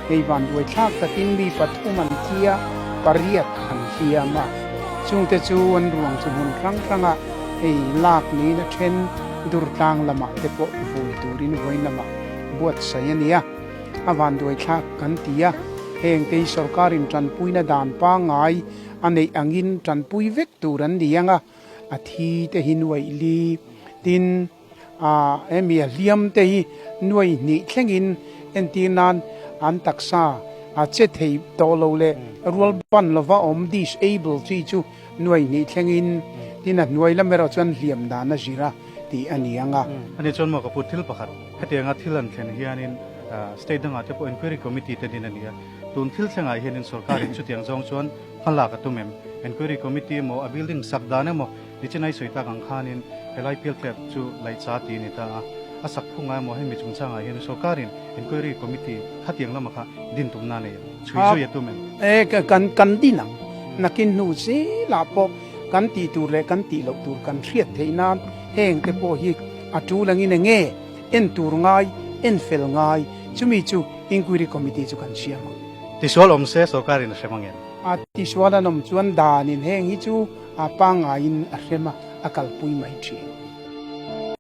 Hei vanduai thlak takin mi pathum an thi a, pariat an hliam a. Chungte chu an ruang chu hmun hrang hrangah hei lak niin a then Durtlang lamah te pawh vui turin vawiin lamah buatsaih a ni a. A vanduai thlak kan ti a, hengte hi sorkarin tanpuina dan pangngai a neih angin tanpui vek tur an ni ang a, a thi te hi nuaih li tin a hemi a hliam te hi nuaih hnih thlengin entir nan an taksa a che thei tawh lo leh rual ban lova awm disable chi chu nuaih hnih thlengin tin a hnuai lam erawh chuan hliam dan a zir a tih a ni ang a. Ani chuan maw ka pu thil pakhat hetianga thil an thlen hianin state dangah te pawh inquiry committee te din a ni a, tun thil thlengah hianin sorkarin chutiang zawng chuan hma lak a tum em? Enquiry committee emaw a building sak dan emaw nichinai sawi tak ang khanin helai pialtlep chu laihcha tih a ni ta a, a sak phungah emaw hemi chungchangah hian sorkarin enquiry committee khatiang lama kha din tumna a nei em? Chhui zui a tum em? E, kan kan din ang. Nakin hnu zelah pawh kan tih tur leh kan tih loh tur kan hriat theih nan heng te pawh hi a tul angin enge en tur ngai, en fel ngai, chumi chu inquiry committee chu kan siam ang. Tisual awm se sorkarin a hrem ang em? A tisual an awm chuan danin heng hi chu a pangaiin a hrem a, a kalpui mai thin.